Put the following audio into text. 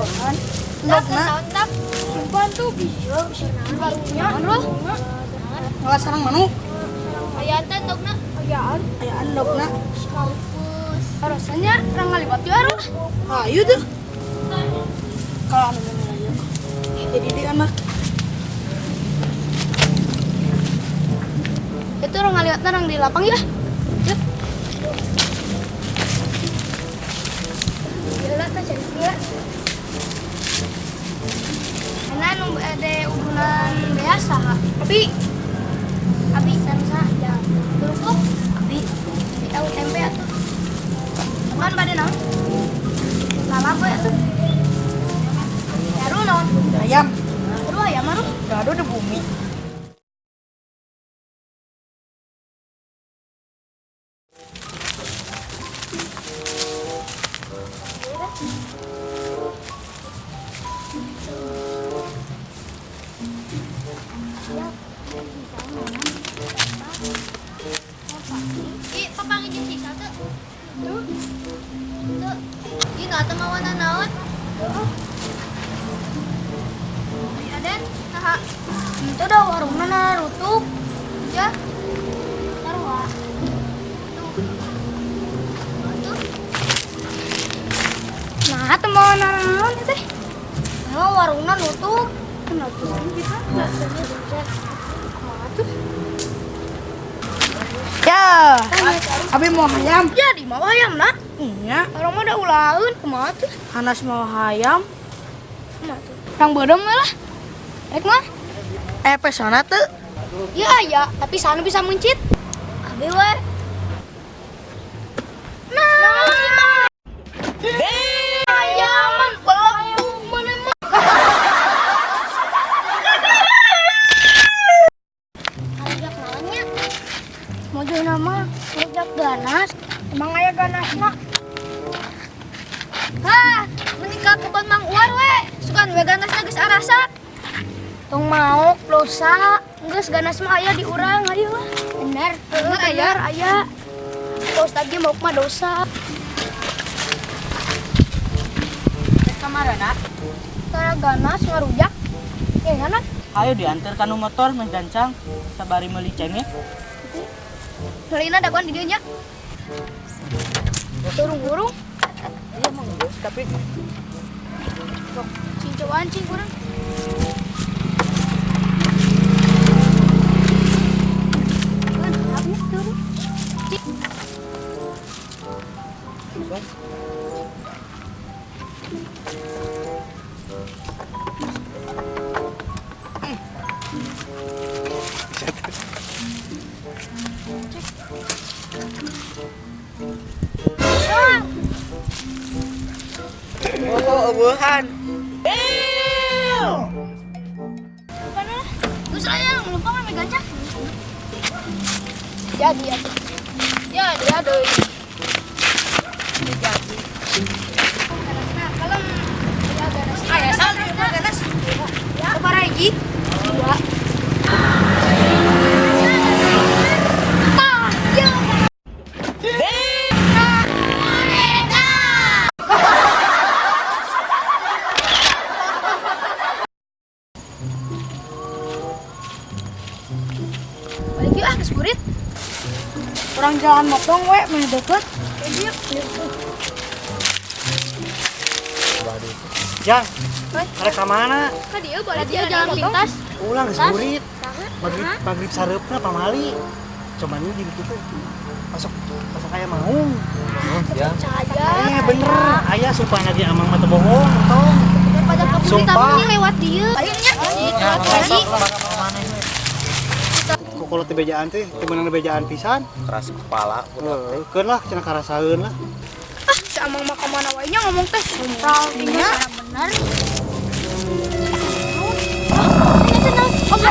Kan? Endogna. Tap, simpan tuh bisa barunya. Ngalah sarang manuk. Ayaan teh endogna. Ayaan. Aya endogna. Rasanya orang ngaliwat ya arah. Ayo tuh. Kalau anu bener ayo. Jadi dia mah. Itu orang ngaliwatna orang di lapang ya. Yuk. Gila teh cari gila. Karena nu ada udunan biasa. Tapi abi sarsa ya. Kerupuk abi abi tahu tempe atuh. Makan pada naon? Lalap we atuh. Baru naon? Ayam. Baru ayam aruh. Gado di bumi. Ih, papanggih jeung sisa teu? Tuh. Tuh. Ih, nu atuh mawana naon? Heeh. Ai Aden, saha? Itu dah warungna narutuk. Ya. Sarua. Tuh. Tuh. Nah, teu mawana naon teh? Memang warungna nutup. Kenapa sih kita? Kumaha tuh? Ya. Abi mau hayam. Jadi mau hayam nak? Iya. Orang mah udah ulaun kumaha tuh? Hanas mau hayam. Kumaha tuh? Rang beureum we lah. Rek mah? Pesona teu. Ya aya, tapi sana bisa mencit. Abi we. Nah. Ayaman belagu mana mah. Rujak naonnya? Mojo nama rujak ganas. Emang aya ganasna? Hah, mending ka kebon Mang Uar we. Sugan we ganasna geus arasa. Tong maok dosa, geus ganas mah aya di urang ayo lah. Bener, bener aya, aya. Pak Ustad ge maok mah dosa. Rek kamarana? Tara ganas ngarujak. Ya ganas. Ayo diantar kanu motor meh gancang sabari meuli cengek. Meulina dagoan di dieu nya. Turung-urung. Iya mah geus tapi Sok cincauan cing kurang. Kan, habis turun. Cing. Oh, eueuhan. Mana? Gus raya lupa kan gancang. Jadi ya. Jadi aduh. Jadi. Nah, kalau ya ganas. Aya sal ganas. Ya, sabaraha hiji? Dua. Tah, ya. Balik yuk ah ke Seburit. Urang jalan motong we meh deket. Yuk, yuk. Jang, rek ka mana? Ka dieu boleh dia jalan pintas. Ulang geus burit. Magrib magrib sareupna pamali. Coba nih di ditu teh. Masuk masuk aya maung. Ya. Percaya. Bener, aya sumpah lagi amang mah teu bohong, tong. Daripada ke Burit Sumpah. tapi lewat dieu. Ayo nya. Lewat lagi. Kok kalau teu bejaan teh, teu meunang bejaan pisan. Keras kepala budak teh. Heuh, keun lah cenah karasaeun lah. Ah, si amang mah ka mana wae nya ngomong teh sumpah tinggal bener. Ah, ini cenah. Oke.